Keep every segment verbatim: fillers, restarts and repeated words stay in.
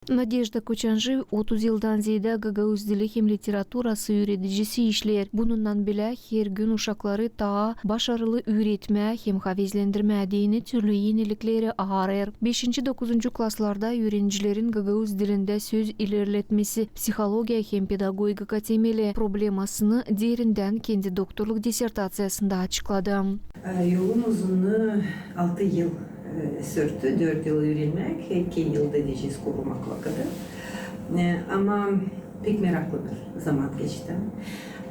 Nadejda Koçanji otuz yıldan zeedä gagauz dili hem literaturası üüredicisi işleer. Bununnan bilä, her gün uşakları taa başarılı üüretmää hem havezlendirmää deyni türlü enilikleri aarêêr. Beşinci, dokuzuncu klaslarda üürenicilerin gagauz dilindä söz ilerletmesi, psihologiya hem pedagogika temeli problemasını derindän kendi doktorluk dissertaţiyasında açıkladı. E, yolum uzunuu altı yıl, e, sürdü, dört yıl üürenmäk, iki yıl da deyecez korumak vakıdı. E, ama pek meraklı bir zaman geçti.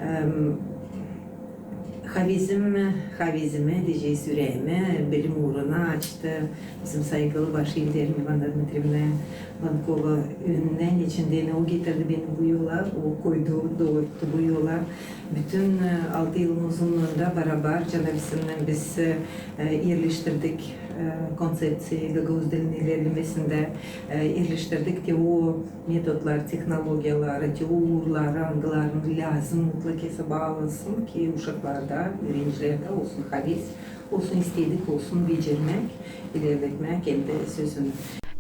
Em, havezim, havezimi, deyecez, üreemi bilim uuruna açtı bizim saygılı baş elderim İvana Dmitrievna Vankova. Önündän geçendän o getirdi beni bu yola, o koydu, doyurttu bu yola. Bütün, e, altı yılın uzunuunda barabar Canavisimnän biz, e, erleştirdik, e, konţepţiyayı gagauz dilinin ilerlemesindä, e, erleştirdik te o metodları, tehnologiyaları, te o uurları, angılarını lääzım mutlaka esabansın ki uşaklarda, üürenicilerdä olsun haves, olsun istedik, olsun becermäk, ilerletmäk hem dä sözünü.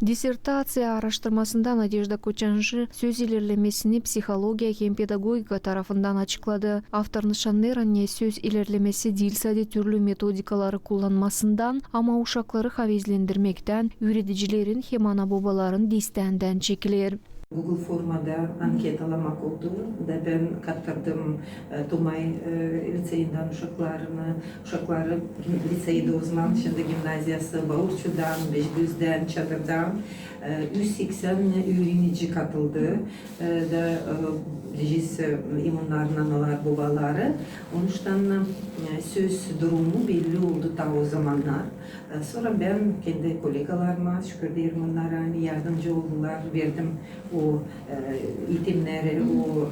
Dissertaţiya aaraştırmasında Nadejda Koçanji söz ilerlemesini psihologiya hem pedagogika tarafından açıkladı. Avtor nışannêêr, ani söz ilerlemesi diil sade türlü metodikaları kullanmasından, ama uşakları havezlendirmektän, üüredicilerin hem ana-bobaların destäändän çekiler. Google formada anketalamak oldu da bän kattırdım, e, Tomay, e, liţeyindän uşaklarını, uşakları gim-, liţeydi ozaman, şindi gimnaziyası, Baurçudan, Beşgözdän, Çadırdan, e, üz seksän üürenici katıldı, e, da, e, deyecez, e, hem onnarın analar-bobaları. Onuştan, e, söz durumu belli oldu taa o zamannar. E, sora bän kendi kolegalarıma, şükür deerim, onnar ani yardımcı oldular, verdim o, e, eğitimneri, o,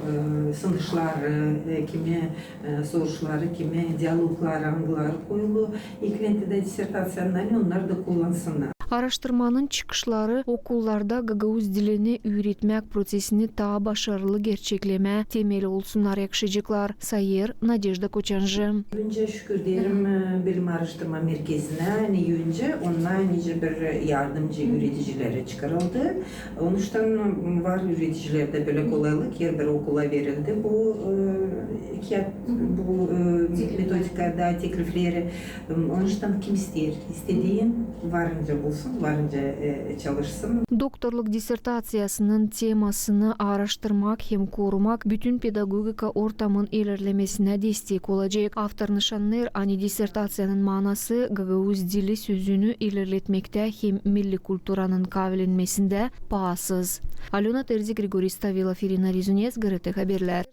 e, sınışları, e, kimi, e, soruşları, kimi dialogları, angıları koyulu eklentetä dissertaţiyanın, ani onnar da kullansınnar. Aaraştırmanın çıkışları okullarda gagauz dilini üüretmäk prosesini taa başarılı gerçeklemää temel olsunnar, yakışaceklar, sayêr Nadejda Koçanji. Öncä şükür deerim, e, bilim aaraştırma merkezinä, ani öncä onnar nicä bir yardımcı üüredicileri çıkarıldı. Onuştan var üüredicilerdä bölä kolaylık, herbir okula verildi bu, e, kiyat, bu, e, metodika da teklifleri. Onuştan kim isteer, istediin varınca bulsun, varınca, e, çalışsın. Doktorluk dissertaţiyasının temasını aaraştırmak hem korumak bütün pedagogika ortamın ilerlemesinä destek olacek. Avtor nışannêêr, ani dissertaţiyanın maanası gagauz dili sözünü ilerletmektä hem milli kulturanın kaavilenmesindä paasız. Alöna Terzi, Grigori Stavilov, İrina Rezunets, GRT Haberlär.